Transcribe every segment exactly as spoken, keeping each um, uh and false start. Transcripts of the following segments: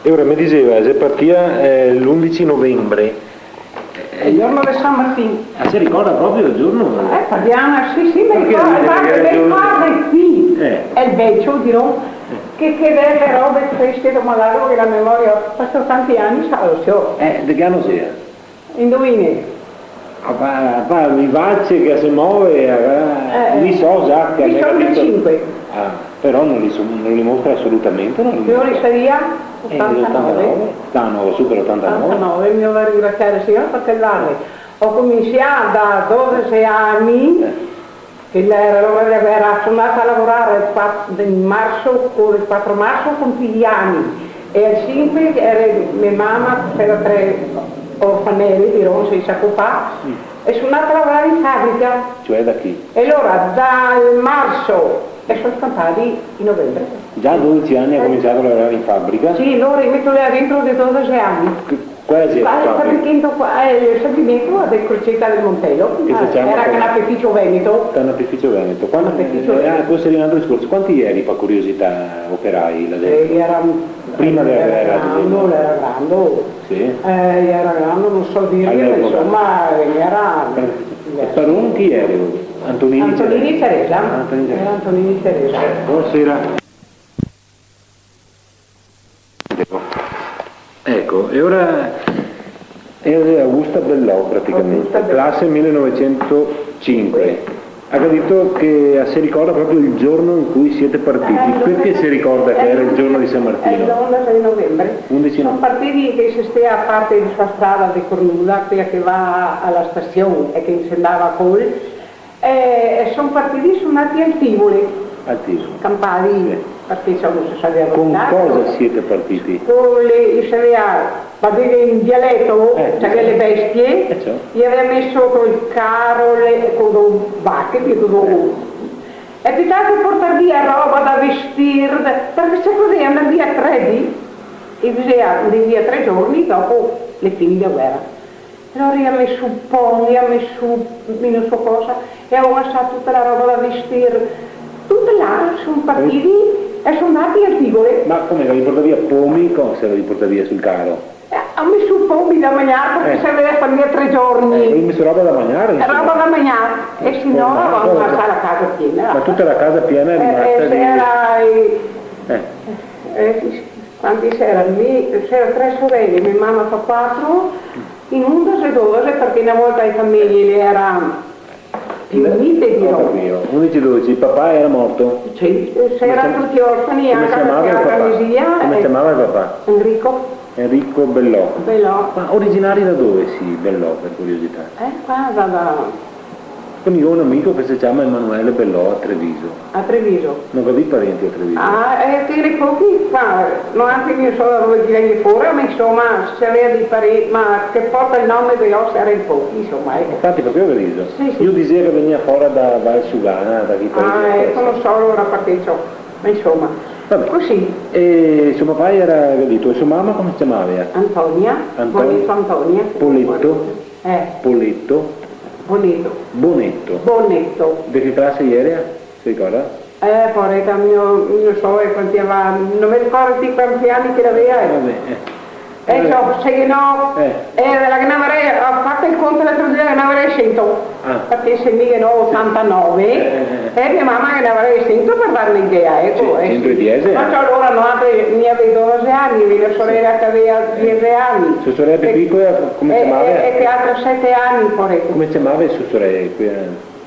E ora me diseva, xe partìa, eh, l'undici novembre. El giorno de San Martin. Ah, se ricorda proprio el giorno? Eh, Fabiana, sì, sì, me ricordo, varda, me ricordo, sì. Eh. El vecio, dirò, che, che bele robe, feste, domo largo che la memoria, paso tanti ani, sa, lo so. Eh, de che ano xea? Indovine. Ah, pa, pa, vivace che se move, eh, eh, mi so già che... Mi so diciotto. Ah, però no li so, no li mostra asolutamente, no li mostra. Io li saria otantanove. Eh, otantanove. L'ano super otantanove. Otantanove, mi devo ringrasiar el Signor parché varda, go cominsià da dodese ani, eh. Che l'era l'ora de aver, so ndata a lavorar el quat-, in marso, co-, el quatro marso compì i ani, e el sinque era me mama, che era tre orfanele, dirò, sensa copar, e so ndata a lavorar in fabrica. Cioè da chi? E alora dal marso, e so scampà in novembre. Già a dodese ani ha cominciato a lavorare in fabbrica? Sì, alora mi meto là dentro de dodese ani. Che Quasi. Qua, qua, qua, qua, eh, el stabilimento de Croceta del Montello. Che se ciama come? Era Canapificio Veneto. Canapificio Veneto. Quanti, Canapificio Veneto. Eh, ah, questo è un altro discorso. Quanti eri, per curiosità, operai là dentro? Eh, era un, prima della guerra, grande, disemo. Era grande. Sì. Eh, era grande, no so dirghe, ma insoma, era... Eh, e paron chi era? Antonini Ceresa. Antonini Ceresa. Ah, Antonini Ceresa. Era Antonini Ceresa. Buonasera. Eco, e ora xe Augusta Bellò, praticamente, Augusta Bellò. Clase mile novecentosinque. Ga dito che se ricorda proprio el giorno in cui siete partiti. Eh, perché se ricorda che era el giorno de San Martino? El dodese de novembre. Undici no- Son partiti che se stea a parte de sta strada de Cornuda, quea che va a la stasion e che se ndava a Col, Eh, e son partiti, son ndati al Tivoli. Al Tivoli. Scampati, sì, parché, insoma, no se savea dove ndar. Con cosa siete partiti? Co le, i savea, parché in dialeto, eh, cioè, sì, le bestie, eh, ciò, i avea meso soto el caro, le, co do vache, co do... Eh. E pì tardi portar via roba da vestir, da, parché se podea ndar via tre dì, e bisogna ndar via tre giorni dopo le fin de guera. Alora i ga meso pon, i ga meso, mi no so cosa, e i ga lasà tuta la roba da vestir, tuta là, son partiti e son ndati al Tivoli. Ma come, i ga portà via pomi? Come se i ga portà via sul caro? Eh, i ga meso pomi da magnar, parché, eh, se dovea star via tre giorni. Eh, i ga meso roba da magnar, insoma. Roba da magnar, e se no, eh, ma i ga lasà la casa piena. Ma tuta la casa piena xe rimasta de... Eh, eh, se era i, eh, eh, Quanti s'era? Mi, s'era tre sorele, me mama fa quatro, in undese, dodese, parché na volta le fameje le era pì unite, dirò. Ho capito. Undese, dodese, el papà era morto? Sì, eh, s'era tuti orfani, anca parché la fameja, eh. Come se ciamava el papà? Come se ciamava el papà? Enrico. Enrico Bellò. Bellò. Ma originari da dove, sì, Bellò, per curiosità? Eh, qua da, da Quindi ho un amico che si chiama Emanuele Bellò a Treviso. A Treviso? No gavì parenti a Treviso? Ah, eh, che i era pochi qua, no, anca mio sogro che vien fora, ma insoma, se avea dei parenti, ma che porta el nome de Os era in pochi, insoma, eco. Infati, par quelo che digo. Sì, sì. Mi disea che vegnea fora da Val Sugana, da chi paesi. Ah, eco, no so, alora parché ciò, ma insoma. Vabè. Cusì. E so papà era, che ga dito, e so mama come se ciamava? Antonia, Antonia. Poleto Antonia. Poleto? Eh. Poleto? Boneto. Boneto. Boneto. De che clase iera? Se ricorda? Eh, povareta, mi no so, eh, quanti ani, no me ricordo pì quanti ani che l'avea, eh. Vabè, eh. Eh, ciò, se che no, eh, eh, la ghe n'avarè, go fato el conto l'altro dì, la ghe n'avarè sento. Ah. Parché se mi ghe n'ò otantanove, eh, eh, eh, eh, mia mama ghe n'avarè sento, par darme idea, eco, sì, eh, sento e diese, sì. Ma eh. Ciò, alora no, mi gavevo dodese ani, mia sorela che gavea diese ani. So sorela pì picola, come se ciamava? Eh, eh, e che altra sete ani, povareta. Come se ciamava so sorela? Quela...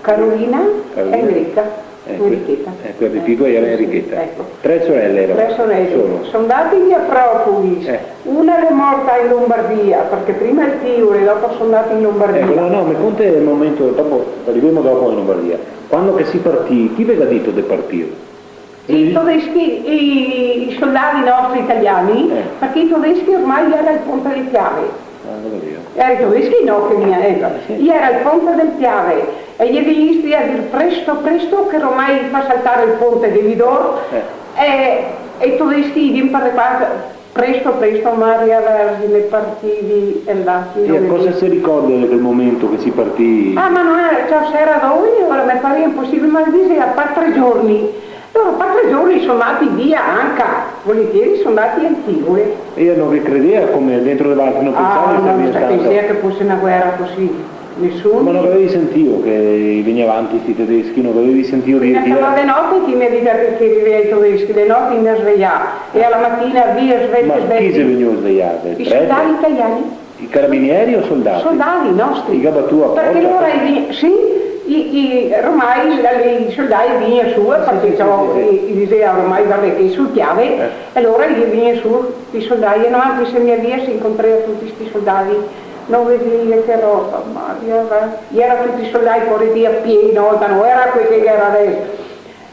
Carolina, Carolina. Enrica. Eh, que-, Enricheta. Eh, quela pì picola iera Enricheta. Eco. Tre sorele iera. Tre sorele. Solo. Son ndati via profughi. Eh. Una l'è morta in Lombardia, parché prima el Tivoli, dopo son ndati in Lombardia. Eco, no, no, me conta el momento, dopo, rivemo dopo in Lombardia. Quando che si partì, chi ve ga dito de partir? I todeschi, i, i soldati nostri italiani, eh, parché i todeschi ormai iera al Ponte del Piave. Ah, go capìo. Iera i todeschi, no, che mi, eco. Eh, sì. Iera al Ponte del Piave, e i è vegnisti a dir: "Presto, presto, che ormai fa saltar el ponte de Vidor." Eh. E, e i todeschi i vien par de qua, presto, presto, Maria Vergine, partivi e andati. E cosa se ricorda de quel momento che si partì? Ah, ma no, eh, ciò, s'era doi, alora me parea imposibile, ma disea, par tre giorni. Lori par tre giorni son ndati via anca, volentieri son ndati a Antigone. E no ve credea, come dentro de valtri, no pensava che... Ah, no, no, no sta pensar che fose na guera cusì, nesun. Ma no gavevi sentìo che i vegnea vanti sti tedeschi, no gavevi sentìo dir... Fin a de note che i me ga dito che, che i vegnea i tedeschi, de note i me ga svejà, e a la matina via, svete, svete. Ma chi xe vegnù svejà? I soldai italiani. I carabinieri o soldai? Soldai nostri. I ga batù a porta? Parché lori i, sì, i, i, ormai la, i soldai i vegnea su, eh, sì, parché sì, ciò, sì, sì, i, i disea ormai, vabè, che sul Piave, eh, e alora i vegnea su, i soldai, e noantri se ndea via, se incontrea tuti sti soldai, no vedea che roba, Maria, va, i era tuti soldai, poareti, a pie, na volta no era quel che era deso.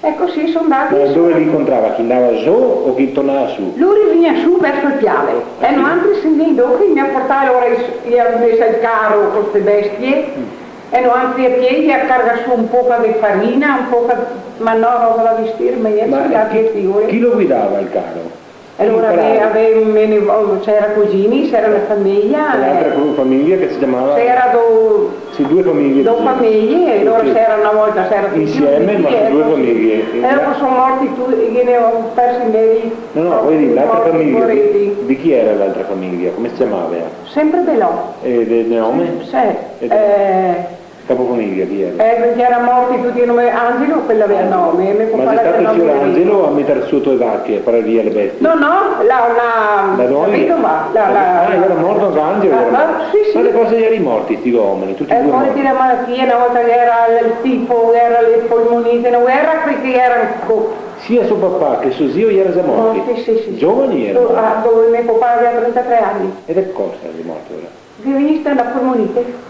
E cusì son ndati su. Ma dove li incontrava? Chi ndava zo o chi tornava su? Lori vegnea su verso el Piave. Ah, sì? E noantri se ndea dopo, i me ga portà, alora i s-, i ga meso el caro co ste bestie, mm, e noantri a pie, i ga cargà su un poca de farina, un poca, ma no, roba da vestir, ma... Ma chi, chi lo guidava el caro? Alora, imparare. Ave-, ave-, me ne vo-, c'era cugini, c'era na fameja, e l'altra, eh, co-, fameja che se ciamava? C'era do-, sì, due famiglie, do fameje, e alora, sì, c'era na volta, c'era tuti insieme, ma due famiglie. E dopo son morti tu-, ghe ne go persi meri. No, no, voi dì, l'altra famiglia, di, di chi era l'altra famiglia? Come si chiamava? Sempre Belò. E de, de nome? Sì, eh, Capofamiglia, chi era? Eh, parché i era morti tuti, nome, Angelo, quel gaveva nome, me papà... Ma xe stà el sior Angelo a meter soto e vache, a parar via le bestie? No, no, la, la, la vedova, la, la... Ah, era morto anca Angelo, era morto? Ah, sì, sì. Ma de cosa i era morti sti due omeni, tuti e due morti? Eh, morti da malatia, na volta che era el tifo, era le polmonite, no, era quei che era co- Sia so papà che so zio i era già morti? Morti, sì, sì, sì. Giovani i era? Ah, dove me papà gaveva trentatré ani. E de cosa i era morti alora? Che vegnise da polmonite.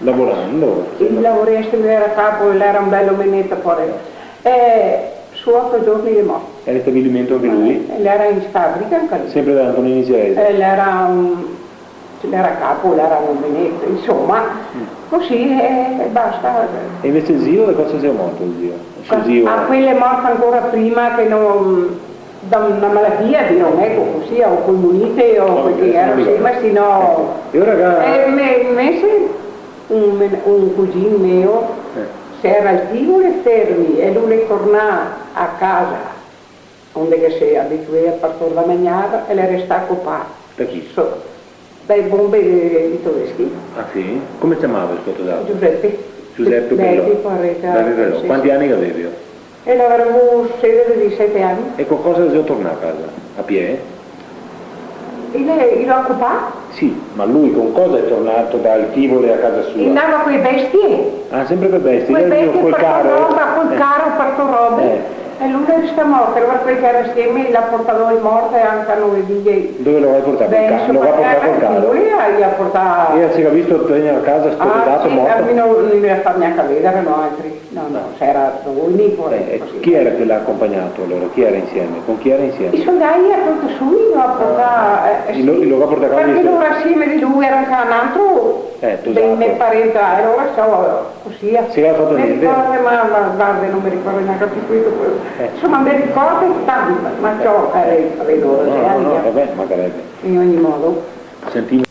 Lavorando? Sì, lavorando, el era capo, el era un bel omeneto, poareto. Eh, su oto giorni de morte. Era in stabilimento anche lui? Eh, el era in fabrica anche lui. Sempre da Antonini Ceresa? Eh, el era un, el era capo, el era un omeneto, insoma, mm, cusì, eh, e basta. E invese el zio, de cosa xe morto el zio? El so zio? Ah, quel xe morto ancora prima che no, da na malatia, dirò, eco, cusì, o polmonite, o... No, quel che era, sì, ma sì, no. Eco. E ora che... Eh, me-, invese un men-, un cugin meo, eh, se era al Tivoli fermi, e lu l'è tornà a casa, onde che se abituea par tor da magnar, e l'è restà copà. Da chi? So-, dai bombe de, de todeschi. Ah, sì? Come se ciamava sto todato? Giuseppe. Giuseppe Bello. Bello, poareto, Bello. Sì, sì. Quanti ani che gavevi? E l'avarà avuo sedici, disisete ani. E co cosa xe tornà a casa? A pie? E le, i lo ga copà? Sì, ma lui con cosa xe tornà dal Tivoli a casa sua? Ndava co le bestie. Ah, sempre co le bestie. Co le bestie, col caro, eh? Par tor roba, col caro par tor robe. Eh. E lu l'è restà morto, alora quei che era insieme i l'à portà in morte anca a nove vie. Dove lo ga portà? Col ca-, lo ga portà col caro? Beh, insoma, eh, lu i l'à portà. E se ga visto tener a casa sto todato morto? Ah, sì, a mi no, no i me l'à fat gnanca vedar, noaltri. No, no, se era due, mi pure, eh, cusì. Chi era che l'ha accompagnato allora? Chi era insieme? Con chi era insieme? I soldai i l'à tolto su, i lo ga portà, ah, eh, i lo, sì. I lo ga portà a casa sua. Parché alora insieme de lu era anca un altro, eh, dei me parenti, e alora stava cusì, eh. Se gaveva fato gnente? Me ricordo, ma, ma varda, no me ricordo gnanca pì questo, quello. Eh. Insoma, me ricordo tanto, ma ciò, eh, avevo dodici ani, eh. No, no, no, vabè, ma sarebbe. In ogni modo. Sentimo.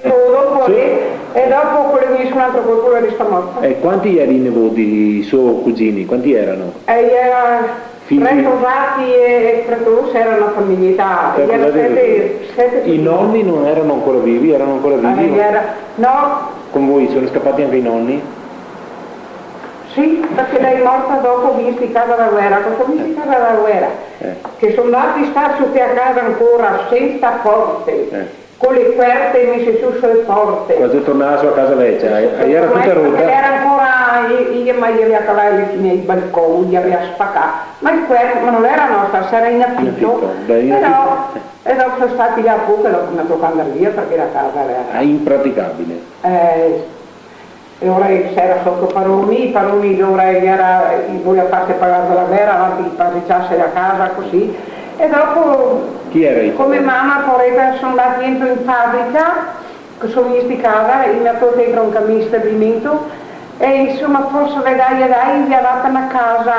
Dopo, sì, e, e dopo quel che me dise un altro colpo, l'è restà morto. E quanti era i nevodi, i so cugini? Quanti erano? E i era... Figli? Tre tosati e, e tre tosi, era na famiglieta, i era sete, sete figli. I nonni non erano ancora vivi? Erano ancora vivi? Eh, i era, no. Con voi sono scappati anche i nonni? Sì, parché l'è morta dopo, vegnesti casa da guera, co vegnesti casa da guera, eh, che son ndati star su che a casa ancora sensa porte. Eh. Co le cuerte mese su so le porte. Quando tornava su a casa vecia, eh, era tuta rota. Parché l'era ancora, i, i, ma i gaveva cavà le fine ai balconi, i gaveva spacà. Ma el cuerto, ma no l'era nostra, l'era in afito. In afito, beh, in afito. Però, e dopo son stati là poco, e dopo me toca andar via parché la casa l'era... Ah, impraticabile. Eh, E ora i s'era soto paroni, i paroni ora i era, i voleva farse pagar da la guera, avanti che i pareciase la casa, cusì. E dopo, chi era i paroni? Come mama, poareta, son ndati dentro in fabrica, che son vegnesti casa, i me ga tolto dentro anca mi in stabilimento, e insoma, forse, dai, dai, i ghe ga data na casa,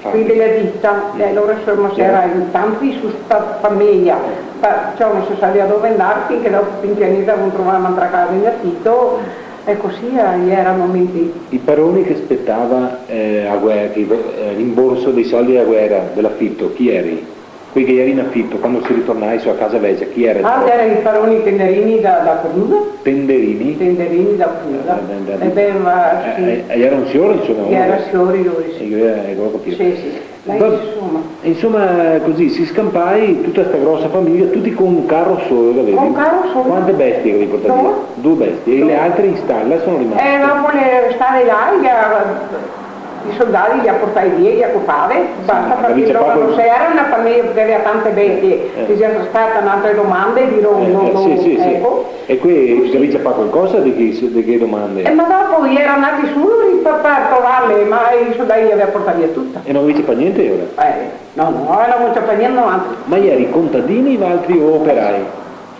quei de la dita, e alora, insoma, s'era in tanti su sta fameja, pa-, ciò, no se savea dove ndar, finché dopo, pian pianito, gavon trovà n'antra casa in afito, E cusì, eh, i era momenti. I paroni che spetava, eh, a guera, che i vo-, eh, rimborso dei soldi dela guera, de l'afito, chi eri? Quei che eri in afito, quando se ritornai su a casa vecia, chi era? Ah, i era i paroni Tenderini da, da Cornuda? Tenderini? Tenderini da Cornuda. Eh, da, da, eh, beh, ma, eh, sì. Eh, eh, era un sior, insoma, i era siori, lori, sì. Eh, eh, eco, go capìo. Sì, sì. Beh, va-, insoma. Insoma, cusì, se scanpai tuta sta grosa famiia, tuti co un caro solo, capìo? Co un caro solo. Quante bestie che i portava via? Do. Do bestie. Do. E le altre in stala sono rimaste? Eh, dopo le restave là, i, i soldai le portava via, le copave, basta, parché dopo no se era na famiia che gaveva tante bestie, eh, che ghe xe stata n'altre domande, dirò, eh, no, eh, sì, sì, sì. Eco. E quei, cusì, gavì ciapà qualcosa de che, de che domande? Eh, ma dopo i era ndati su lori par, par trovarle, ma i soldai le gaveva portà via tuta. E no gavì ciapà gnente, alora? Eh, no, no, no gavemo ciapà gnente noantri. Ma i era contadini, valtri, o operai?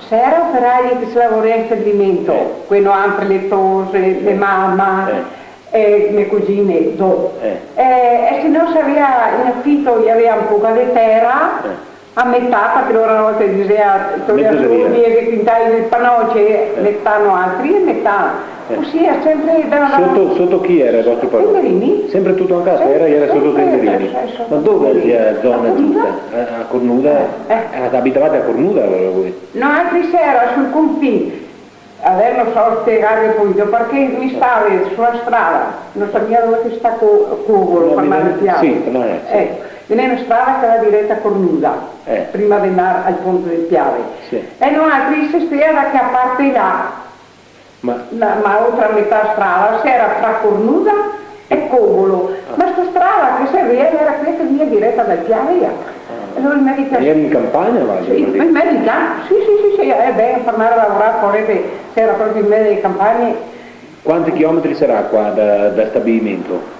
Se era operai che se lavorava in stabilimento, eh, quei noantri, le tose, eh, me mama, eh, e me cugine, do. Eh. E, e se no se gaveva in afito, i gaveva un poca de tera, eh. A metà, parché lori na volta i diseva, toglieva su diese quintai de panoce, eh, metà noaltri e metà. Eh. Cusì, sempre da, da... Soto, soto chi era el vostro paron? Tenderini. Sempre tuto anca a tera, era soto Tenderini. Sempre, eh, soto Tenderini. Ma dove xe la zona giusta? A, a Cornuda? Eh, eh. Ah, abitavate a Cornuda alora voi? Noaltri se era sul confin. Adeso no so spiegarve poi, parché mi stave su la strada, no so mia dove che sta Co-, Covolo, par ndar al Piave. Sì, par ndar, sì. Eh, ghe n'è na strada che va direta a Cornuda, eh, prima de ndar al ponte del Piave. Sì. E noaltri se stea da che parte là. Ma... Ma, ma oltre a metà strada, se era tra Cornuda e Covolo. Ah. Ma sta strada che se vede era questa via direta dal Piave. Ah. E alora i me ga dito... Era in campagna, va, sì, praticamente? In mezo in campo, sì, sì, sì, sì, eh, ben, par ndar a lavorar, parché se era proprio in mezo ae campagne. Quanti chilometri sarà qua da, da stabilimento?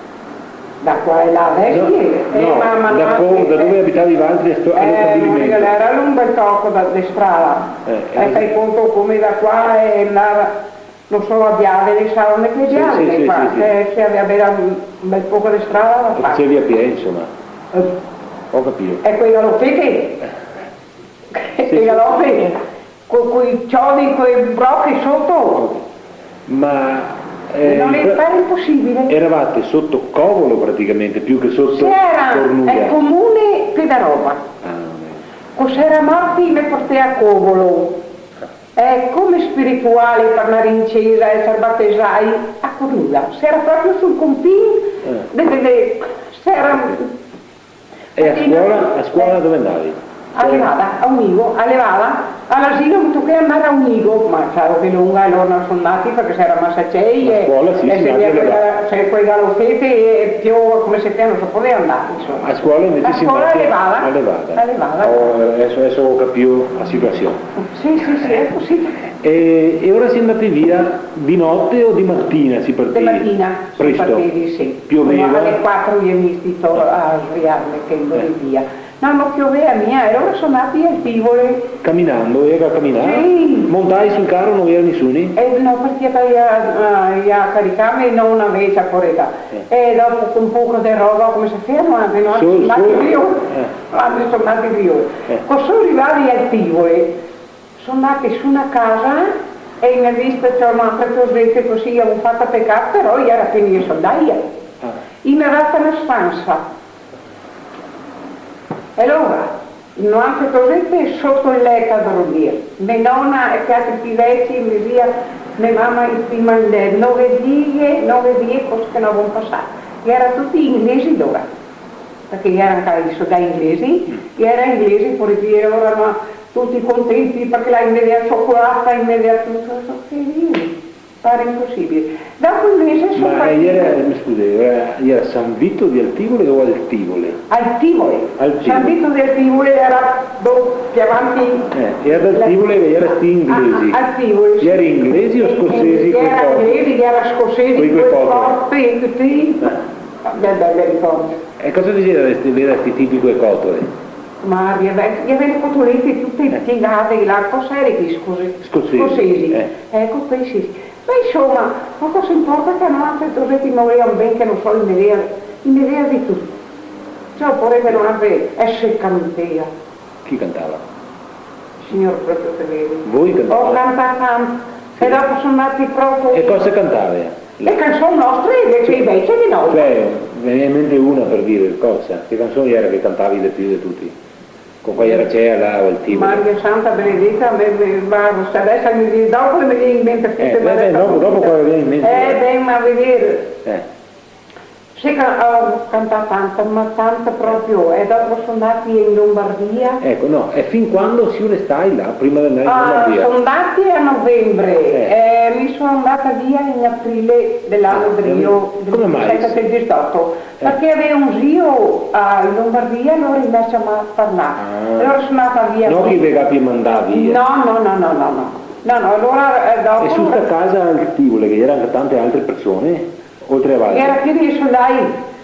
Da qua e là, veci, no, eh, no, ma, ma da no, co-, da dove abitavi valtri a sto, a lo stabilimento? Eh, era un bel toco da, de strada. Eh, eh, fai conto come da qua e ndar No so, a Biave, le sa onde che xe Biave, sì, sì, qua, sì, sì, che, che gaveva bela un bel poco de strada da far. Fasevi a pie, insoma. Eh. Go capìo. E quei galopeti, eh, sì, quei galopi, co, coi ciodi, co le broche soto. Ma, eh, no, me pare inposibile. Eravate soto Covolo praticamente, più che soto Cornuda. Sì, era el comune Pedaroba. Ah, va ben. Co se era morti me portè a Covolo. Eh, come spirituale par ndar in cesa, eser batesai a Cornuda. Se era proprio sul confin, eh, de, de, de, se era... E a scola, a scola dove ndavi? A Levada, a Unigo, a Levada, a l'asilo me tochea ndar a Unigo, ma ciaro che longa, alora no so ndati parché se era masa cei, e... A scola, sì, e se ndati a Levada. Quei, se quei galopeti e piova, come se fea, no se podea ndar, insoma. A scola invese se ndati a Levada. A scola a Levada. A Levada. Oh, deso, deso go capìo la situasion. Sì, sì, sì, xe cusì. E, e alora se ndati via de note o de matina se partì? De matina, se partì, sì. Presto? Pioveva? No, ale quatro i me ga dito a sbriarme che ndavo via. No, no pioveva mia, e alora so ndati a Altivole. Caminando, iera caminando? Sì. Montai sul caro, no gera nisuni? Eh, no, parché iera, eh, iera caricà, ma no na vecia coreta. Eh. E dopo co un poco de roba, come se fea, no, anzi, no, so ndati via. Eh. Anzi, so ndati via. Eh. Co so rivai a Altivole, so ndati su na casa e i me ga visto, ciò, ma altre cosete cusì, i ga fato pecà, però i iera pien de soldai. Ah. I me ga dato na stansa. E alora, noaltre cosete soto el leto a dormir. Me nona e che altri pi veci, me zia, me mama in sima al leto. No vedìe, no vedìe cosa che no gavevo pasà. Iera tuti inglesi alora. Parché iera anca i soldai inglesi, iera inglesi, pure che iera, alora, ma tuti contenti, parché là i me dea ciocolata, i me dea tuto, so che dire, pare inposibile. Dopo un mese so partita. Ma iera, me scusi, iera, iera San Vito de Altivole o Altivole? Altivole. Altivole. San Vito de Altivole iera do-, pì avanti. Eh, e ad Altivole iera sti inglesi? A, a, Altivole, sì. Iera inglesi o scosesi, quei pochi? Iera inglesi, iera scosesi, quei, quei pochi, tuti. Eh. Bel, bel, bel ricordo. E cosa diseva de ste, de ste tipiche cotole? Ma i gaveva, i gaveva le cotolete tute, eh, piegate, là, cosa iera che scosi-, scosesi. Scosesi. Eh. Eco, quei sì. Ma insoma, ma cosa inporta che a noaltre cosete i me voleva ben, che no so, i me dea, i me dea de tuto. Ciò, pure che noaltre, e se cantea. Chi cantava? Signor, proprio che vedi. Voi cantavate? Ho cantata, E dopo son ndati proprio... E cosa cantavi? Le canson nostre, le, quei veci de noi. Cioè, me vien in mente una, par dir, cosa? Che canson iera che cantavi de più de tuti? Co quela iera cea là, o el Tivoli? Maria Santa benedeta, me, me, ma se deso me vien, dopo me vien in mente... Eh, tuti, va ben, dopo, dopo quando vien in mente. Eh, ben, ma vedere. Eh. Sì, ca-, go cantà tanta, ma tanta proprio, e dopo son ndati in Lombardia. Eco, no, e fin quando sio restai là, prima de ndar in Lombardia? Ah, son ndati a novembre, eh, mi son ndata via in aprile de l'ano... Ah, drio, come mai? Del disdisdoto, eh, parché gavevo un zio a, in Lombardia, alora i me ga ciamà par là. Ah. Alora son ndata via. No che i ve gabia mandà via. No, no, no, no, no, no. No, no, alora, eh, dopo... E su sta casa al Tivoli, che iera anca tante altre persone? Oltre a valtri. Iera pien de soldai,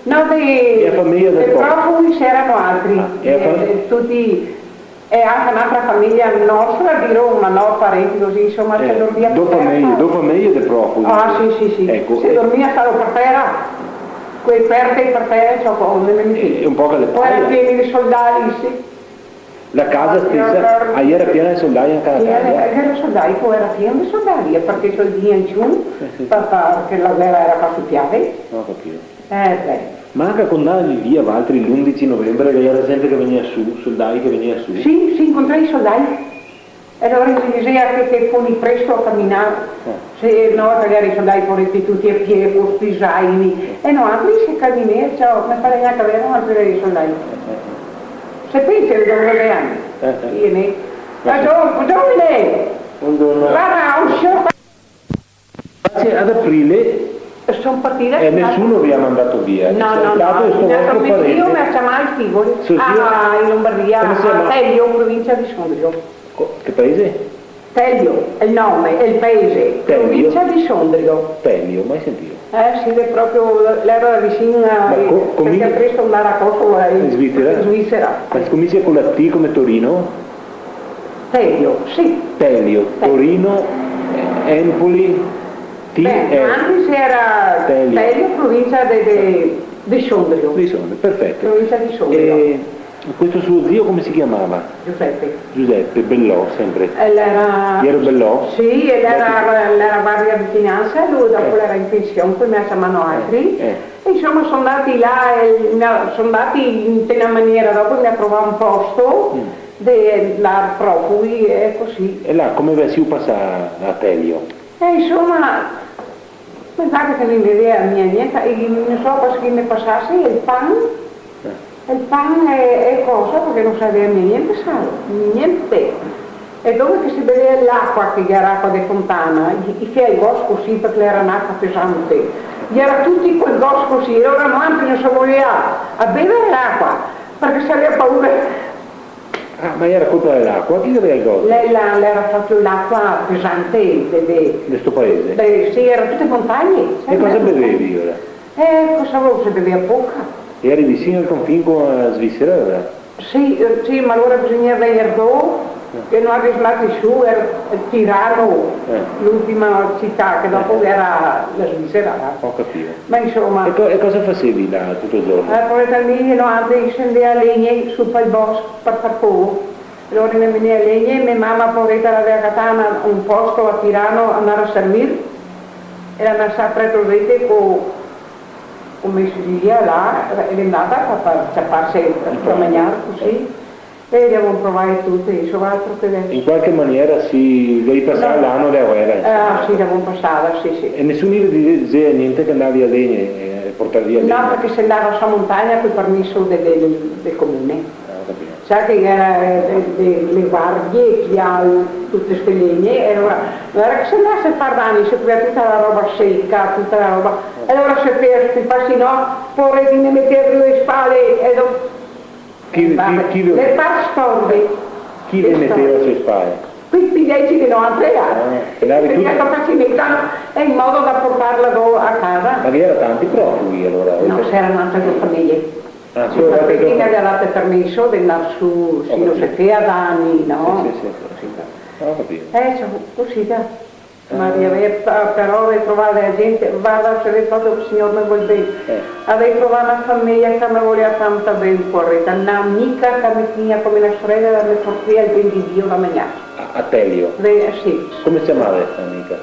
no, de, e a fameja del profughi? Profughi iera altri, ah, e a fa-, eh, tuti, e anca n'altra fameja nostra, dirò, ma no parenti cusì, insoma, eh, se dormia par tera. Do fameje, do fameje de profughi. Ah, sì, sì, sì. Eco, se dormia solo par tera, coi perte par tera, ciò, co-, onde me meteva. Eh, un po' che le paia. Iera pien de soldai, sì. La casa stesa, ah, iera piena de soldai anca la casa? Iera, iera soldai, po iera piena de soldai, parché soldai in su, eh, sì, pa-, parché la guera iera qua su Piave. Go capìo. Eh, beh. Ma anca co ndavi via valtri l'undici novembre, che iera zente che vegnea su, soldai che vegnea su? Sì, sì, incontrai i soldai. E alora i me disea che, che foni presto a caminar. Eh. Se no, magari i soldai poreti tuti a pie, co sti zaini. E noantri se caminea, ciò, me pare gnanca vero, noantri i soldai. Se pensa che dove anni? Eh, eh. Iene. Ma giovane, giovane! Buongiorno. Varda, un sior... Sì, ad aprile. Son partita. E nesuni ve ga mandà via? No, no, no. Sto vostro parente? Mio me ga ciamà al Tivoli. So zio? Ah, in Lombardia, come se ciama? A Telio, provincia de Sondrio. Co-, che paese? Telio, el nome, el paese, Telio? Provincia de Sondrio. Telio, mai sentìo. Eh, sì, l'è proprio, l'era vicin a, ma co-, come, parché presto ndar a Kosovo, eh, in Svizzera? In Svizzera. Ma scominsia co la T come Torino? Telio, sì. Telio, Telio. Torino, eh, Empoli, T, beh, eh, anca se iera Telio. Telio, provincia de, de, de Sondrio. De Sondrio, perfeto. Provincia de Sondrio. E questo suo zio come si chiamava? Giuseppe. Giuseppe, Bellò, sempre. E l'era... Piero Bellò? Sì, e l'era, l'era guardia de finansa, lu dopo l'era in pension, po i me ga ciamà noantri. Eh, eh. E insoma, son ndati là, e, no, son ndati in, in na maniera, dopo i me ga trovà un posto, mm, de, da profughi, e cusì. E là, come ve sio pasà a Telio? E insoma, pensate che no i me dea mia gnente, e no so cosa che i me pasase, el pan, eh, el pan e, e cosa, parché no se gavea mia gnente, sa, gnente. E dove che se bevea l'acqua, che gera acqua de fontana, i, i fea el gos cusì, parché l'era n'acqua pesante. Gera tuti col gos cusì, e alora noantri no se volea a bever l'acqua, parché se gavea paura. Ah, ma gera colpa de l'acqua? Chi che gavea el gos? L'è, la, l'era proprio l'acqua pesante de, de... De sto paese? De, sì, gera tute montagne. E cosa bevevi, alora? Eh, cosa vuto, se bevea poca. E geri vicin al confin co la Svizzera, alora? Sì, eh, sì, ma alora bisognea vegner do, eh, che no gavea mai su, gera Tirano, eh, l'ultima cità, che dopo, eh, gera la Svizzera, là. Go capìo. Ma insoma. E co-, e cosa fasevi là tuto el giorno? Eh, poreta, mi, no, antes se ndea a legne su pal bosco, par far fogo. Alora me menea legne, me mama, poreta, la gavea catà na, un posto a Tirano, ndar a servir, e la me ga lasà preto rete co, come se dixea là, e l'è ndata a far, ciaparse da magnar, cusì. E le gavon provà tute, insoma, altro che deso. In qualche maniera sì, dei pasà l'ano dea guera, insoma. Ah, sì, le gavon pasà, sì, sì. E nesuni ve dixea gnente che ndavi a legne, eh, portar via legne? No, parché se ndava su a montagna col permeso de, de, del, del comune. Ah, go capìo. Sa che gera, eh, de, de, le guardie, che gavea tute ste legne, e alora, no gera che se ndase a far dani, se fea tuta la roba seca, tuta la roba, e alora se fea sti pasi, no, poverini, metea drio le spale, e do-, chi, chi, chi ve-, le pastorbe. Chi ve meteva su le spale? Quei veci che no, Andrea. Ah, e ndavi tuti? Che gera facineta, e in modo da portarla do a casa. Ma ghe gera tanti profughi alora? No, se gera n'altre do fameje. Ah, sì, solo qualche... Parché chi che gavea dato el permeso de ndar su, sì, no se fea dani, no? Sì, sì, sì, sì. Cusì. Ah, go capìo. Eh, ciò, cusì, dai. Ma gavea pa-, però de trovar la gente, varda, se vede proprio che el Signor me vol ben. Eh. Gavea trovà na fameja che me volea tanto ben, poareta, na amica che me tegnia come na sorela, la me portea el ben de Dio da magnar. A, a Telio? Beh, sì. Come se ciamava sta amica?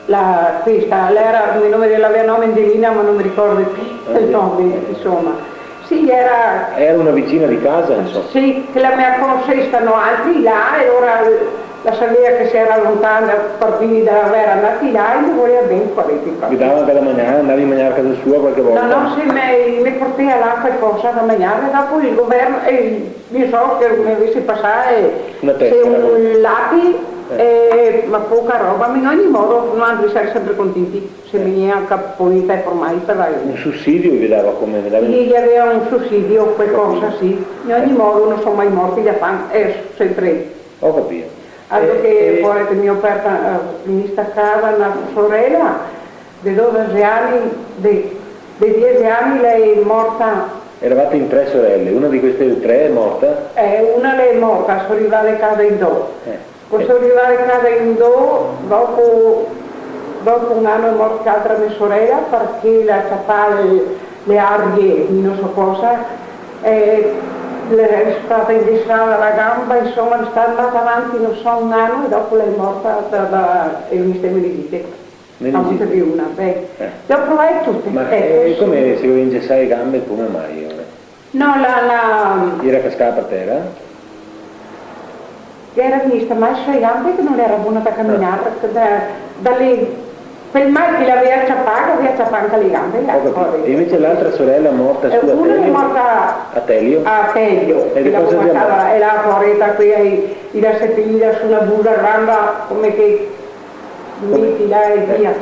La, questa, l'era, el nome de-, l'avea nome Angelina, ma no me ricordo più el nome, insoma. Sì, era... Era una vicina di casa, insomma. Sì, che la me conosea noaltri là, e alora la savea che se era lontana, par via da, era andati là, e me volea ben, poareta. Vi dava anca da magnar, andavi a magnar a casa sua qualche volta? No, no, sì, me, me portea là qualcosa da magnar, e dopo el governo, e mi so che me gavese pasà, eh, se un lapi, eh, ma poca roba, ma in ogni modo, noaltri semo sempre contenti. Se vegnea anca polenta e formai par la gente. Un susidio vi dava, come vi dava? Sì, i gavea un susidio, qualcosa, sì. In ogni modo, no so mai morti da fame, eh, sempre. Ho capito. Altro che, eh, poareta, me go persa, eh, in sta casa na sorela de dodese ani, de, de diese ani, la xe morta. Eravate in tre sorele, una di queste tre è morta? Eh, una la xe morta, so rivada a casa in do. Eh. Co so rivada a casa in do, dopo, dopo un ano xe morta l'altra me sorela, parché la ciapà le, le arie, mi no so cosa, e le xe stata ingesada la gamba, insoma, xe stata andata avanti, no so, un ano, e dopo la xe morta da, da, e mi ste me dite. Me dite. A Monte Piuna, beh. Eh. Le go provade tute, eco, sì. Ma, eh, come se gaveva ingesà le gambe, come mai, ora? No, la, la... Iera cascà par tera? Iera vegnesta mal su le gambe che no iera bona da caminar, da, da le, quel mal che la gavea ciapà, la gavea ciapà anca le gambe, là. Ho capito. E invece l'altra sorela morta, eh, sua, una xe morta a Telio? A Telio, e de cosa xe morta? E la poareta, quea, i, i la sepelì su na busa granda, come che meti là e via.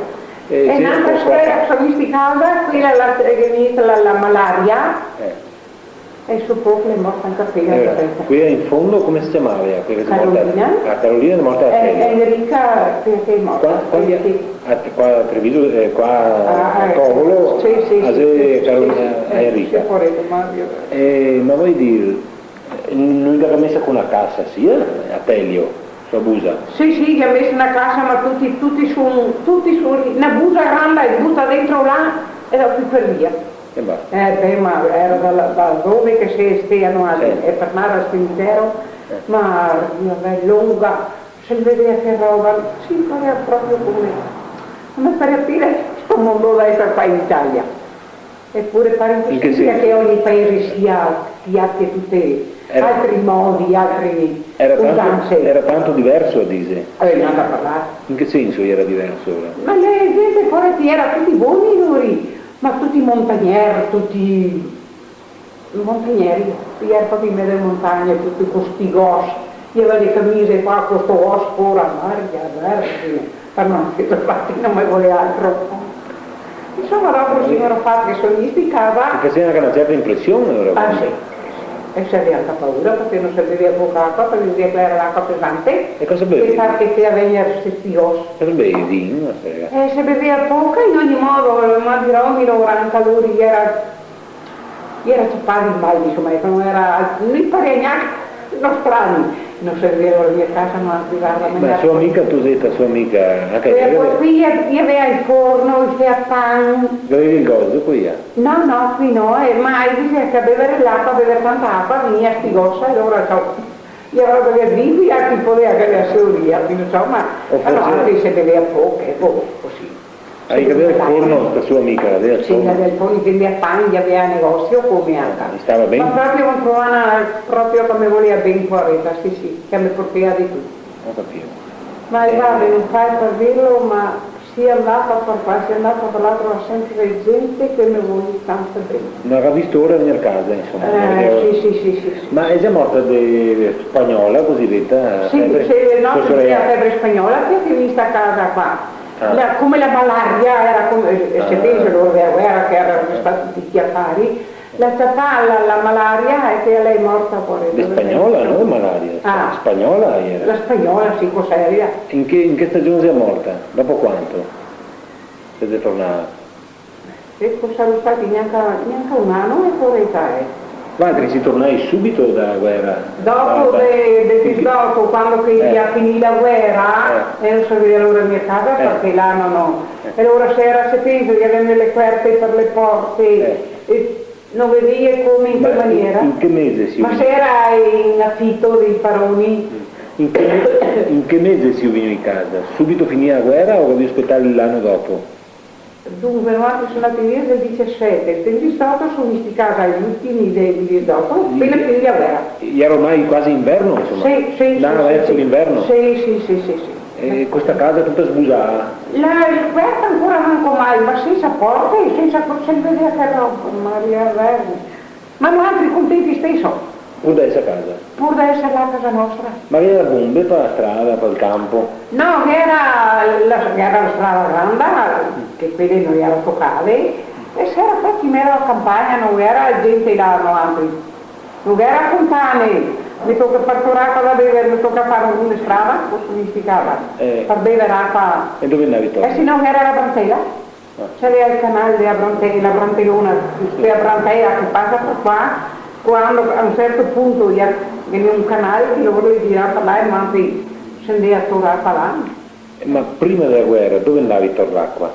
Eh, e sì, n'altra sorela che so visti casa, quela la, che la, la malaria. Eh. E so poco l'è morta anca quela, eh, poareta. Quela in fondo come se ciamava, quela che xe morta? Carolina. Ah, Carolina xe morta a Telio. E Enrica, quela che xe morta. Qua, qua, sì, a, qua a Treviso, eh, qua a Covolo, sì, sì, sì, Carolina, sì, Enrica. Sì, poareta, Mario. Eh, ma vol dir, no i ga mesa co na casa, sì, eh, a Telio, so busa? Sì, sì, i ga mesa na casa, ma tuti, tuti su, tuti su, na busa granda e buta dentro là e dopo par via. E basta. Eh, beh, ma iera da, da dove che se stea, no, sì, e par ndar al cimitero, eh, ma, Dio, beh, longa, se vedea che roba, sì, parea proprio come, come par dire, sto mondo da esser qua in Italia. Epure pare imposibile che ogni paese sia, che abia tuti altri modi, altri usanse. Era tanto, era tanto diverso, dise? Eh, n'è da parlar. In che senso iera diverso, ora? Ma le gente, poareti, iera tuti boni, lori. Ma tuti montagneri, tuti montagneri, i iera proprio in mezo ale montagne, tuti co sti gos, i gavea le camise qua co sto gos fora, Maria Vergine, par no, infati no me volea altro. Insoma, dopo se gavea fato che so visti casa. Ti faseva anca na certa impresion, ora? Ah, sì. E se gavea anca paura, parché no se bevea poca acua, parché dizea che iera l'acua pesante. E cosa bevevi? E parché fea vegner sti gos. Cosa bevevi? Vin, no so. Eh, se bevea poca, in ogni modo, ma dirò, mi no, anca lori iera, iera ciapà de mal, insoma, eco, no iera, no i parea gnanca nostrani. No se bevea, la mia casa no la privava. Ma mangiar sua amica, tu sito sua amica, anca... E quela po' qui i, i gavea el forno, i fea pan. Gavevi el gozo, quela? No, no, qui no, eh, ma i dizea che a bever l'acua, a bever tanta acua, vegnea sti gos, e alora, ciò. I gavea da bever vin, i altri podea che gavea sia vin, insoma, o forse, alora se bevea poco, eco, cusì. Ah, i gavea el forno, sta sua amica, gavea el forno? Sì, gavea el forno, i vendea pan, i gavea negosio come anca. Ah, i stava ben? Ma proprio, no trovava, proprio che me volea ben, poareta, sì, sì, che me portea de tuto. Ho capito. Ma, eh, varda, no fai par dirlo, ma sia andata par qua, sia andata par là, trovo sempre gente che me vol tanto ben. No la ga visto ora vegner casa, insoma, no la vedeva. Eh, sì, sì, sì, sì, sì. Ma la xe morta de spagnola, cosita? Sì, febre, sì, no, sua sorela. Sì, la febre spagnola, che, che la ga visto a casa qua. Ah. La, come la malaria, iera come, eh, se pensa, alora, la guera, che iera stati tuti i afari, la ciapà la, la malaria e che la xe morta, poareta. De spagnola, no malaria, ah, spagnola iera. La spagnola, sì, cosa iera? In che, in che stagion xe morta? Dopo quanto? Xe tornada? Eco, sarò stati gnanca, gnanca un ano, e poareta, eh. Valtri si tornai subito da guera? Dopo da, da, de, de, in che, Dopo, quando che, eh, gera finì la guera, eh, e no se vedea l'ora de vegner casa, eh, parché là no, no. Eh. E alora se gera, se pensa, che gavevimo le cuerte par le porte, eh, e no vedea come, in che maniera. Ma in, in che mese sio vegnui? Ma se gera in afito dei paroni. In che me-, in che mese sio vegnui casa? Subito finìa la guera o gavìo spetà l'ano dopo? Dunque, noaltri semo ndati via del disisete, del disdoto semo vegnui casa i ultimi del disdoto, apena finì la guera. Gera ormai quasi inverno, insoma. Sì, sì, sì, sì, verso l'inverno. Sì, sì, sì, sì, sì. E questa casa tuta sbusada? La, la cuerta ancora manco mal, ma sensa porte, sensa, se vedea che roba, Maria Vergine. Ma noaltri contenti steso. Pur da eser casa? Pur da eser là casa nostra. Ma ghe gera bonbe par la strada, par el canpo? No, ghe gera la, ghe gera la strada granda, che quele no gera tocade, e se gera fati in mezo a la campagna, no ghe gera gente là, noaltri. No ghe gera fontane, me toca par tor acua da bever, me toca far una strada, cusì se ciamava, eh, par bever acua. E dove ndavi tor? E se no ghe gera la brantela. Ah. Ghe gera el canal de la brante-, la brantelona, de la brantela che pasa par qua, quando a un certo punto i ga, ghe gera un canal, che lori i girava par là e noaltri se ndea tor par là. Eh, ma prima dela guera, dove ndavi tor l'acua?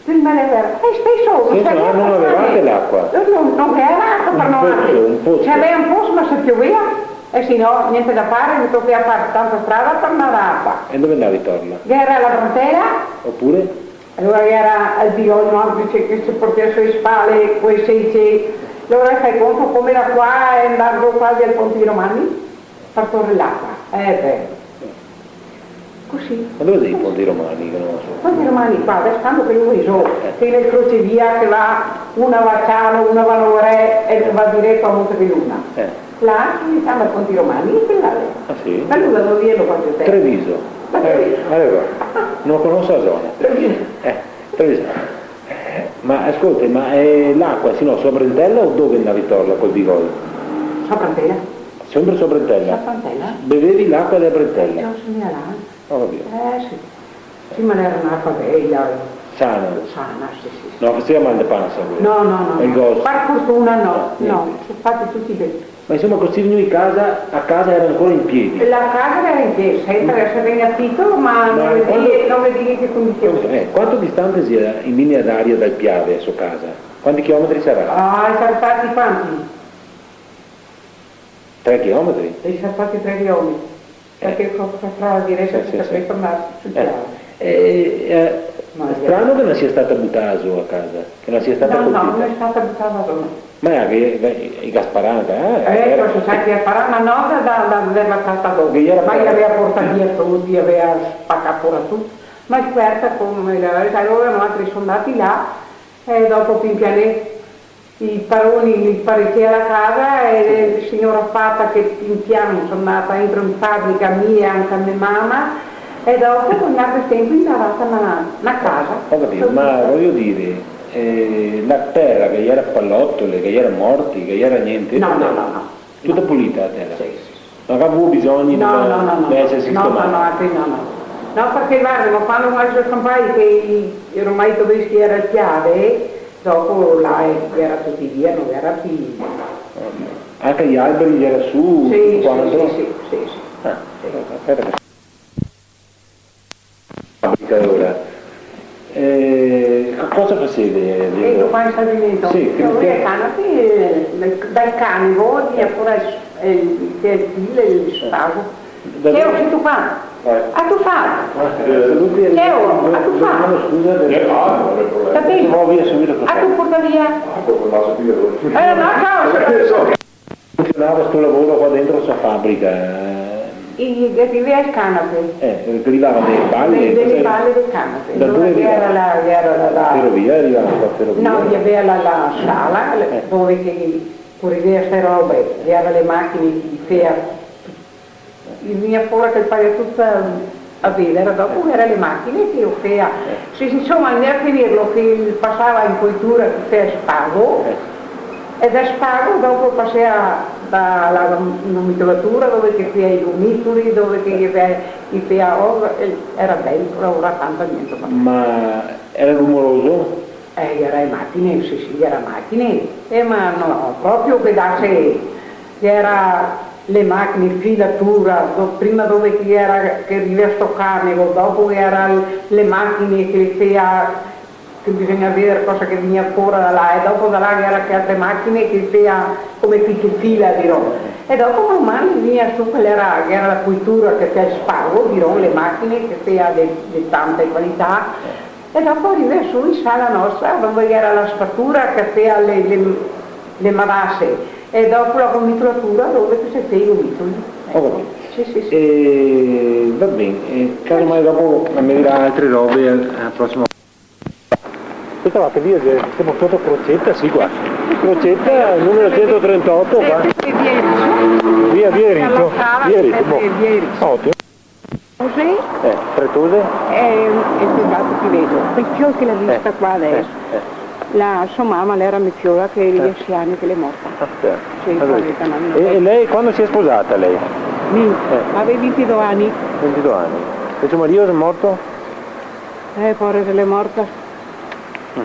Prima dela guera? Eh, steso, no... Steso, ah, no gavevate l'acua? No, no, no ghe gera acua par noaltri. Un pozo, un pozo. Ghe gera un pozo, ma se piovea, e se no, gnente da fare, me tocava far tanta strada par ndar a l'acua. E dove ndavi tor là? Ghe gera la brantela. Opure? Alora ghe gera el bigol, no, che se, che se portea su le spale, quei sese. Alora fè conto come da qua e ndar quasi al Ponte dei Romani, par tor l'acua. Eh, beh. Cusì. Ma dove xe i Ponti Romani, che no so? Ponti Romani qua, da quando che lu xe, eh, che xe el crocevia che va, una va a Ciano, una va a Novarè e va direto a Monte de Luna. Eh. Là se ciama Ponti Romani, quel là. Ah, sì? Ma lu da dove vien, quanto tempo? Treviso. Da Treviso. Eh, alora, no conoso la zona. Treviso. Eh, Treviso. Ma ascolta, ma, eh, l'acua, se no, su la brentela o dove ndavi tor là col bigol? Su la brentela. Sempre su la brentela? Su la brentela. Bevevi l'acua dela brentela? Eh, ciò, se ndea là. Ho capito. Eh, sì. Sì, ma l'era un'acua bela. Sana? Sana, sì, sì, sì. No, faceva mal de pansa, quela? No, no, no, no. E el gos? Par fortuna no, no, gnente. Son stati tuti ben. Ma insoma, co sio vegnui casa, la casa gera ancora in piedi? La casa gera in piedi, senpre, se vegnea afito, ma no vedea, no vedea in che condision. Eh, quanto distante sia in linea d'aria dal Piave a so casa? Quanti chilometri sarà? Ah, i sarà stati quanti? Tre chilometri? I sarà stati tre chilometri. Eh. Parché co-, co strada direta, sì, tuta, sì, questa, ma... Eh, eh, eh, strano che no sia stata butada su la casa, che no sia stata colpita. No, no, no xe stata butada su. Ma che, che, i ga sparà, eh? Eh, eh, cosa sa che i ga sparà, ma no da, da, da, da, da casa do-, che gera... Ma i gaveva portà via tuto, i gaveva spacà fora tuto. Ma scuerta come, alora noaltri semo ndati là, e dopo pian pianè i paroni, i parecia la casa, e la siora Fata che pian pian xe ndata dentro in fabrica, mi e anca me mama, e dopo, co l'altro tempo, i ga data na, na casa. Ho capito, ma vojo dire, eh, la tera che gera palotole, che gera morti, che gera gnente? No, no, no, no. Tuta pulita la tera? Sì, sì, sì. No gaveva bisogno de, no, no, no, no, de eser sistemada? No, no, no, no, no. No, parché, varda, ma quando noaltri scanpai, che i, ormai i tedeschi i gera al Piave, dopo là, eh, i gera tuti via, no gera pì. Anca i alberi i gera su, sì, quando? Sì, sì, sì, sì, sì. Ah, sì. Fabrica, alora. Eh, co-, cosa fasevi, eh, dentro? Dentro qua in stabilimento? Sì, che... Che gavea le canape, eh, dal, dal canivo, via fora el, el, el fil, el spago. Da dove? Teo, sito qua? Eh. A tu fa? Eh, saluti e... Teo, a tu fa? Scusa, eh, ah, no xe problema. Capito? Mo via subito. A tu porta via? Ah, proprio, ma so via. Eh, no, ciao. Funzionava sto lavoro qua dentro sta fabrica, eh? I, che rivava el canape. Eh, che rivava dele bale, dele, dele bale del canape. Da dove rivava? Gera la, gera la, la ferovia, rivava la ferovia? No, gaveva la, la sala, eh, dove che i rivava ste robe, gera le machine che i fea, i vegnea fora che i fea tuta a vedar, dopo gera le machine che i fea. Eh. Sì, sì, insoma, ndea a finirlo che pasava in coltura, che fea spago, eh, e da spago dopo pasea da la gomitolatura, dove che fea i gomitoli, dove che i fea, i fea, oh, eh, gera bel, lavorava tanto, gnente, ma... Ma gera rumoroso? Eh, gera le machine, sì, sì, gera machine. Eh, ma no, proprio che dase, gera Le machine, filatura, do-, prima dove che gera, che rivea sto canego, dopo che gera l-, le machine che le fea, che bisogna veder cosa che vegnea fora da là, e dopo da là che gera che altre machine che fea come che, che fila, dirò. E dopo man man vegnea su che gera, che gera la cultura che fea el spago, dirò, le machine che fea de, de tante qualità. E dopo rivea su in sala nostra, dove gera la spatura che fea le, le, le marase, e dopo la comitulatura dove che se fea i gomitoli. Ho capito. Sì, sì, sì. E va ben, e casomai dopo me dirà altre robe al, al prosimo. Scusate, via, via, semo soto Crocetta, sì, qua. Crocetta, numero centotrentaoto, qua. Via, via Rizzo. Via Rizzo, bon. Otimo. Così? Eh, pretose? Eh, e te dato ti vedo. Quel fiol che l'è vista qua adeso. Eh, eh. La so mama, l'era me fiola, che l'è dieci ani che l'è morta. Ah, sì. Sì, allora, quaranta ani. E, e lei quando si è sposata, lei? Mi? Eh. Avea vintidó ani. Vintidó ani. E so marìo xe morto? Eh, pora, se l'è morta. Mm.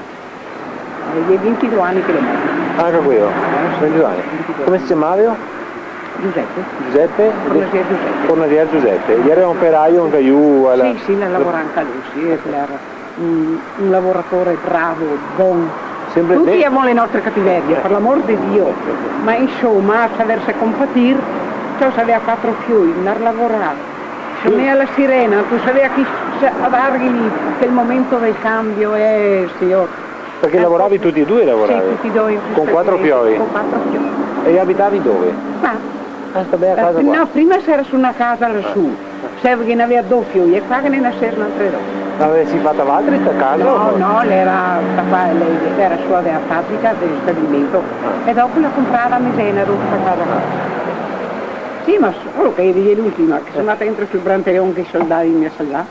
Eh, xe vintidó ani che l'è morta. Anca queo? Eh, sì. Vintidó ani. Vintidó. Come se ciamava? Giuseppe. Giuseppe? Fornasier Giuseppe. Fornasier Giuseppe. Gera un operaio anca lu a la... Sì, sì, la lavorava anca lu, sì, e l'era un, un lavoratore bravo, bon. Sempre... Tuti gavemo le nostre cativerie, eh, par l'amor de Dio. Ma insoma, saverse compatir, ciò, savea quatro fioi, ndar lavorar. Come la sirena, tu savea chi se, a darghe lì, quel momento del cambio, eh, signor. Parché lavoravi tuti e due, lavoravi? Sì, tuti e due. Con quatro fioi? Con quatro fioi. E abitavi dove? Qua. Ah, sta bea casa qua? No, prima s'era su na casa lasù. Ah. Serve che ghe n'avea do fioi, e qua ghe ne nasera altre do. L'avesi fata valtri sta casa? No, no, l'era, sta qua, l'era sua dea fabrica, del stabilimento. Ah. E dopo l'à comprada me genero, sta casa qua. Sì, ma solo che eri l'ultima, che so ndata dentro sul branteron che i soldai me ga salvà.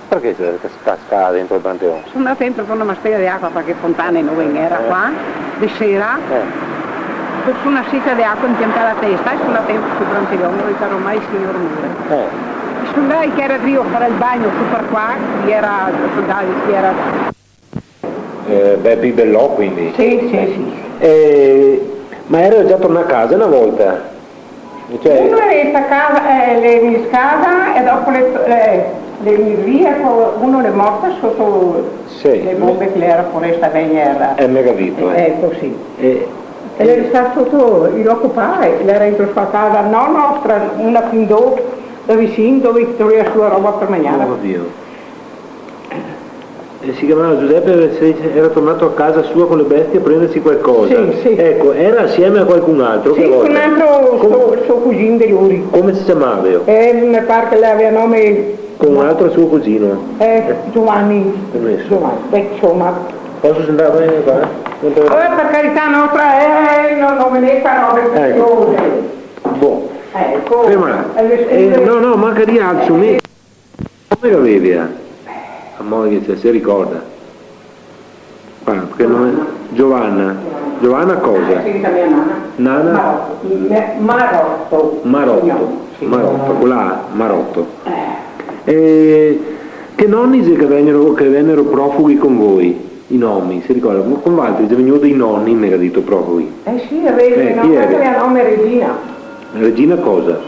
Parché te si cascada dentro el branteron? So ndata dentro co na mastela de acua, parché fontane no ghe n'era qua, de sera. Eh. So ndata su na sica de acua, inpiantà la testa e so ndata dentro sul branteron, no i caro mai, signor, more. Eh. I soldai che era drio far el bagno su par qua, i era soldai, i era Eh, Bepi Bellò, quindi. Sì, sì, sì. Eh, ma era già tornà a casa una volta? Cioè... Uno l'è restà casa, eh, l'è restà casa e dopo l'è, eh, l'è via, co-, uno l'è morto soto le bombe che l'era foresta vegna. Eh, me capito, eh. Eco, sì. Eh, e l'è restà soto, i lo ocupava, e l'era dentro sta casa, no nostra, una fin do, da vicin, dove i trovea su la roba par magnar. Ho capito. E si chiamava Giuseppe, se era tornato a casa sua con le bestie a prendersi qualcosa. Sì, sì. Ecco, era assieme a qualcun altro, sì, che volta? Con un altro, con suo, suo cugino di lui. Come si chiamava? Eh, mi pare che l'aveva nome... Con un altro suo cugino? Eh, Giovanni. Giovanni. Beh, insomma. Posso sentare qua? Oh, per carità nostra, eh, no, no me ne fa robe preziose. Ecco. Boh. Ecco. Ferma. Eh, no, no, manca di altro, mi- Come che gavevi a, a moglie, se, se ricorda? Ah, che nome? Giovanna. Giovanna cosa? Eh, sì, la mia nana. Nana? Marotto. Me-, Marotto. Marotto. Sì. Marotto, con la A, Marotto. Eh. E che noni xe che vennero, che vennero profughi con voi? I nomi, se ricorda? Ma con valtri xe vegnù i noni, me ga dito, profughi. Eh sì, Re-, eh, no, chi era? Questa era nome Regina. Regina cosa?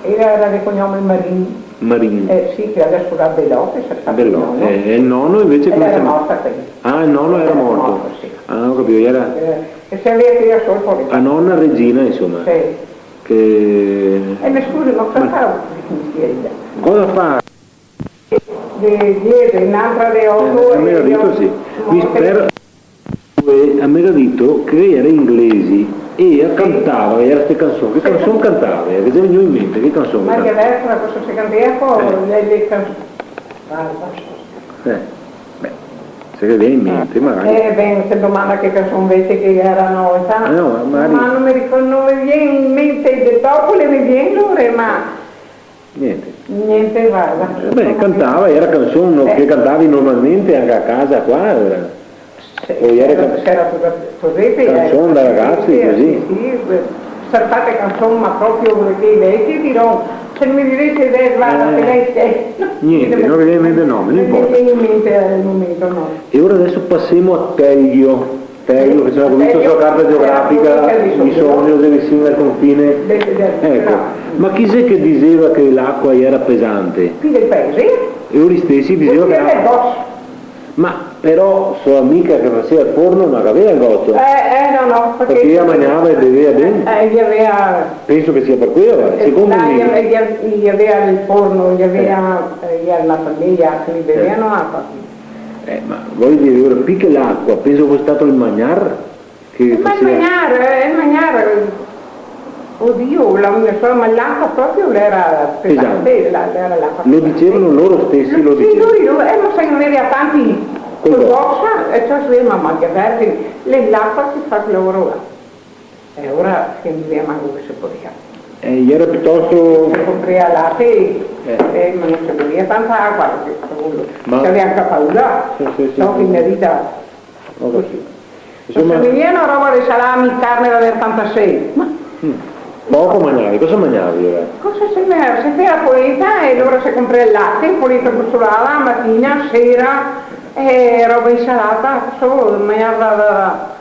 Ela era de cognome Marin. Marin. Eh, sì, che adeso la Belò, che se sa... Belò, no? Eh, e el nono invece come se ciama? Era morta quela. Ah, el nono era morto. Era morto, sì. Ah, ho capito, era... Eh, e se avea cria sol, poverina. La nona Regina, insoma. Sì. Che... Eh, me scusi, ma cosa fa? Cosa fa? De, de, de, n'altra de oto. Eh, me ga dito, sì. Mi spero. E a me ga dito che era inglesi e a cantava, era ste canson. Che canson cantava? Che te vien in mente? Che canson cantava? Maria Vertra, cosa se cantava? Eh. Le, le canson. Ah, basta. Eh, beh, se te vien in mente, magari. Eh, ben, se domanda che canson invese che era na volta. Ah, no, magari. Ma no me ricordo, no me vien in mente, de dopo le me vien lore, ma Gnente. Gnente, varda. Eh, beh, cantava, era canson, no, eh, che cantavi normalmente anca a casa qua, era. Sì, o era s'era, can-, s'era tuta così, eh, canson da ragazzi, sì, così. Sì, sì, beh, serpate canson, ma proprio parché i veci, dirò, se me dise, eh, varda, eh, che lei... Gnente, no me vien in mente el nome, no importa. No me vien in mente al momento, no. E ora adeso pasemo a Telio. Peio, che se ga visto su la carta geografica, mi so, mi so visin al confine. De, de, de, eco. Però. Ma chi xe che diseva che l'acua iera pesante? Chi del paese? E lori stesi diseva che... Tuti del Gos. Ma però so amica che faseva el forno no gaveva el goso. Eh, eh, no, no, parché... Parché ela magnava e beveva ben. Eh, eh, i gaveva... Penso che sia par quelo, eh, secondo mi. I gaveva el forno, i gaveva, eh, i gera na fameja, che i beveva acua. Eh, ma vojo dir, ora, pì che l'acua, penso che fose stato el magnar che faseva. Ma el magnar, eh, el magnar, odio, la, insoma, l'acua proprio l'era pesante, pesante. La, l'era l'acua pesante. Lo diseva lori stesi, lo diseva. Sì, lori, lori, eh, ma sa, i gaveva tanti, col Gos. Col Gos, e ciò, sì, ma, ma che vergine, le, l'acua che fa quel lavoro là. E ora che no ghe xe manco che se podea. Eh, iera pitosto... Se conprea late, eh, eh, ma no se bevea tanta acua, parché, ma se gavea anca paura. Sì, sì, sì, sì. Ciò che in vita... Go capìo. Cusì. Insoma... Se vegnea na roba de salami, carne da vertantasei. Ma... Mm. Poco magnavi, cosa magnavi, eh? Cosa se magna-, se fea polenta e alora se conprea el late, polenta brusolada, matina, sera, e roba insalata, solo magnar da, da, da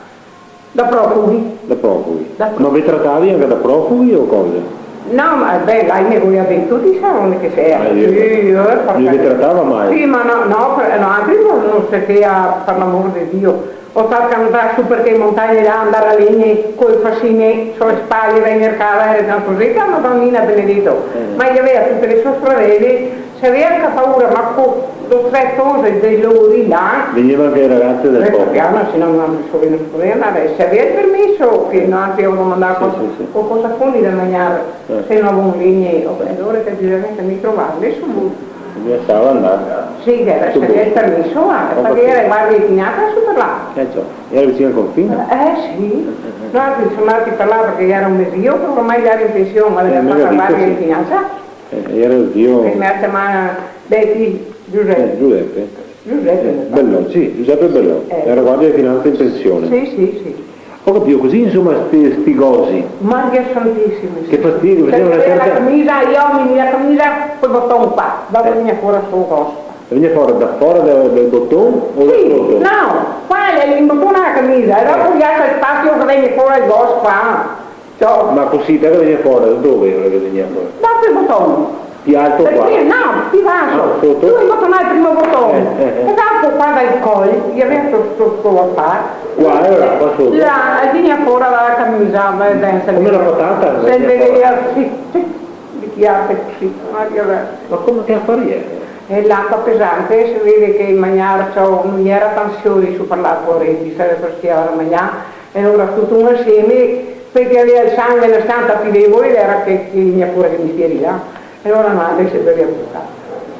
Da profughi. Da profughi. Da profughi. Ma ve tratavi anca da profughi o cosa? No, ma, beh, là i me voleva ben tuti, sa, onde che se... Ah, sì, eh, parché... No ve tratava mai? Sì, ma no, no, par-, no, altri no, no se fea, par l'amor de Dio. O star cantà su par che montagne là, andar a legne, col fascine, su le spale, vegner casa, era tanto ricca, Madonina benedeto. Eh. Ma i gaveva tute le so stradele, se gavea anca paura, ma co do tre tose de lori là. Vegneva anca le ragase del popolo. Eh, parché, ma se no, no se podea, no se podea andar. Se gavea el permeso, che noantri gavemo domandà... Sì, co-, sì, sì. Co cosa foni da magnar, eh, se no gavemo legne, e alora che bisogna che mi trovarle su. Bisognava andar. Sì, che era, se gavea el permeso, eh, parché era el bar de Pignata su par là. Eh, ciò, era visin al confine. Eh, sì. Eh, eh, eh. Noantri semo ndati par là parché iera un me zio, che ormai iera in pension, ma... Eh, el gaveva el bar de Pignata. Eh, iera el zio. Che me ga ciamà, beh, sì, Giusepe. Eh, Giusepe. Giusepe, eh, me pare. Bellon, sì, Giusepe Bellon. Eh. Iera guardia de finanza in pension. Sì, sì, sì. Go capìo, cusì, insoma, sti, sti gosi. Maria Santisima, sì. Che fastidio, che... Parché gaveva na certa... La camisa, i omeni, la camisa, col boton qua, dopo vegnea fora sto goso. Vegnea fora da fora del, del boton o da soto? Sì, no, qua el, el boton dea camisa, e dopo... Eh. Ghe xe el spasio che vien fora el goso qua. Ciò. Ma cusì, da dove vegnea fora? Da dove che vegnea fora? Da quel boton. Pì alto qua? Parché, no, pì baso. Ah, soto? Ti el boton, el primo boton. Eh, eh, eh. E dopo qua dal col, i gaveva sto, sto, sto afar. Qua, e alora qua soto? Là, e vegnea fora da la camisa, ma pensa. Come na patata? Se vedea, sì, sì, de chiarte cusì, Maria Vergine. Ma come, che afar iera? E l'acua pesante, se vede che magnar, ciò, no iera tansion su par là, povareti, se rischiava da magnar. E alora tuto insieme, parché gaveva el sangue, la santa, pì debole, iera che, che vegnea fora che mistieri là. E alora no, lì se bevea poca.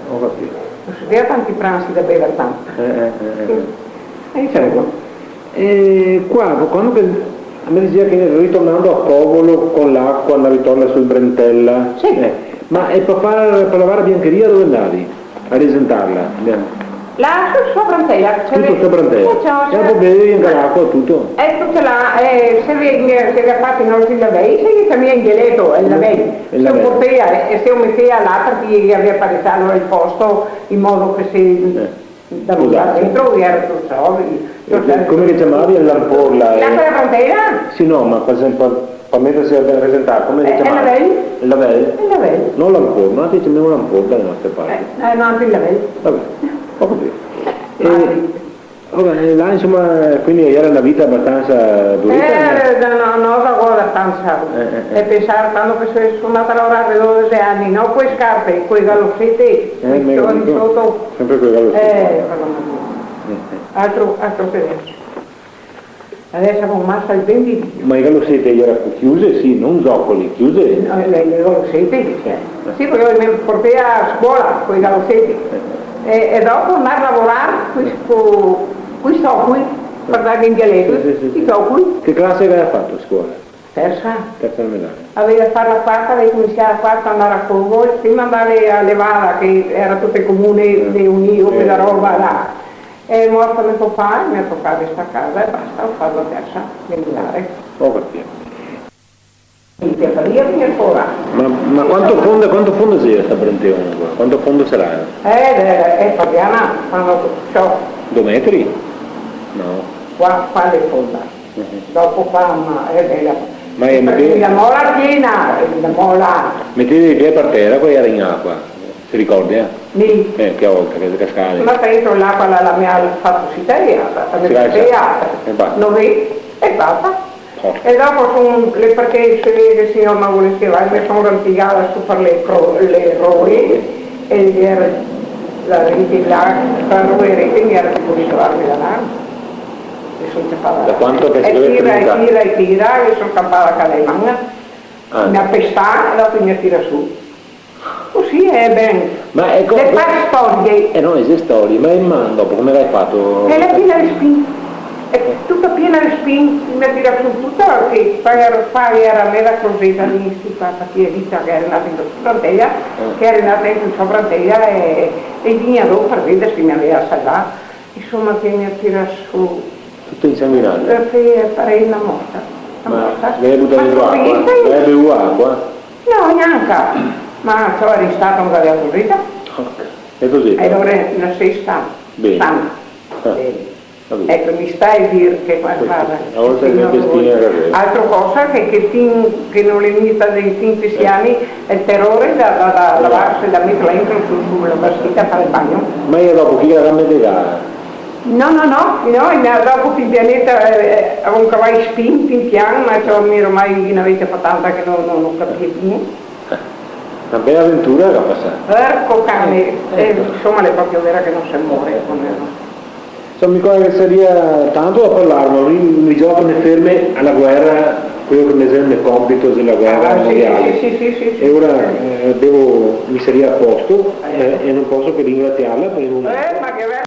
Go capìo. No se fea tanti pransi da bever tanto. Eh, eh, eh, eh. E insoma. Eco. E qua, quando che, me diseva che ritornando a Covolo con l'acua, andava ritorno sul Brentella. Sì. Eh, ma e par far, par lavar la biancheria dove andavi? A resentarla, andiamo. Là, su, su Brantela, cioè... Tuto su Brantela. Eh, ciò, e dopo bevevi anca l'acua, tuto? Eh, tuto là, eh, se ve-, se gavea fato i nostri lavei, se i ciamea in dialeto, el lavei. El lavei. Se lo portea, eh, e se lo metea là, parché i gavea paresà el posto, in modo che se... Eh. Da butar dentro, iera tuto, so, i... E come che ciamavi el lampor là, eh? L'acua da Brantela? Sì, no, ma par esenpio, par meterse a resentar, come che ciamavi? Eh, el lavei. El lavei? El lavei. No lampor, noantri ciamemo lampor da le nostre parti. Eh, eh, no, anca el lavei. Vabè, go capìo. E, vabè, e là, insoma, quindi iera na vita abastansa dureta, no? Eh, no, no, no, abastansa. Eh, eh, eh. E pensar, quando che so, so ndata a lavorar a dodese ani, no, coi scarpe, coi galoseti, eh, coi cioni soto. Sempre coi galoseti. Eh, par l'amor de Dio. Eh, eh. Altro, altro che deso. Deso go masa el ben de Dio. Ma le galosete iera chiuse, sì, no zocoli, chiuse? No, le, le galosete, sì. Eh. Sì, parché me portea a scola coi galoseti. Eh. E, e dopo ndar a lavorar coi, co, coi zocoli, par ndar in dialeto, sì, sì, sì, i zocoli. Che clase che gaveva fato a scola? Tersa. Tersa elementare. Gaveva da far la quarta, gaveva da cominsiar la quarta, ndar a Covolo, prima ndar a Levada, che iera tuto el comune de unio, eh, quela roba là. E morto me papà, me ga tocà restar a casa e basta, go fato la tersa elementare. Go capìo. E che faria vegner fora? Ma, ma quanto fonda, quanto fonda xera sta Brantela qua? Quanto fondo sarà? Eh, eh, eh, Fabiana, quando, ciò. Do metri? No. Qua, qua l'è fonda. Mhm. Dopo qua, ma, eh, bela. Ma, eh, la mola piena, la mola. Metete i pie par tera, po i era in acua, se ricorde, eh? Sì. Eh, che volta che se cascava. Ma dentro l'acua la, la me ha fato sitare, la me... Sì, sì. E basta. No ve-, e basta. Porca. E dopo son le, parché se vede che el signor me voleva, me son rampigada su par le cro-, le roe, e iera la rete là, par roe e rete, mi iera che podeva levarme la man. E son ciapada. Da quanto che se... E tira, e tira, e tira, e son capada ca le man. Ah. Me ha pestà, e dopo me ha tirà su. Cusì, eh, ben. Ma eco, le fa storie. Eh, no, xe storie, ma e man dopo come l'hai fato? E la piena de spin. E tuta piena de spin, me tira su tuta, che qua iera, qua iera meza closeta de sti qua, parché Rita che iera nata in Sobrantela, eh, che iera nata in Sobrantela e, e vegnea do par vedar se me avea salvà. Insoma, che me tira su. Tuta insanguinada? Eh, sì, pareva morta. Ma morta. L'hai butà dentro acua? L'hai bevuo acua? No, gnanca. Ma so restà un gavea cusita. Porca. E cusì? E alora no se sta sana. Ben. Ah. Ben. Capito. Eco, mi sta a dir che qua... Questo, varda, una volta che signor, me destina era vero. Altro cosa che, che fin che no l'è gnita dei fin che... Eh. Siani, el terore da, da, da, da... Eh. Lavarse, da meterla dentro su, su la vasita a far el bagno. Ma e dopo chi la ga medegada? No, no, no, no, e dopo pian pianeta, eh, eh, avon cavà i spin, pian pian, ma ciò, mi ormai ne avete fa tanta che no, no, no capìo più. Eh, na bela aventura che ga pasà. Porco cane, eh, insoma, l'è proprio vera che no se more, come no. Insoma, mi credo che saria tanto da parlar, ma mi, mi gioco ne ferme a la guera, quel che me xe el me compito de la guera mondiale. Ah, sì, sì, sì, sì, sì. E ora, eh, devo, mi saria a posto, eh, e no poso che ringrasiarla par el momento. Eh, ma che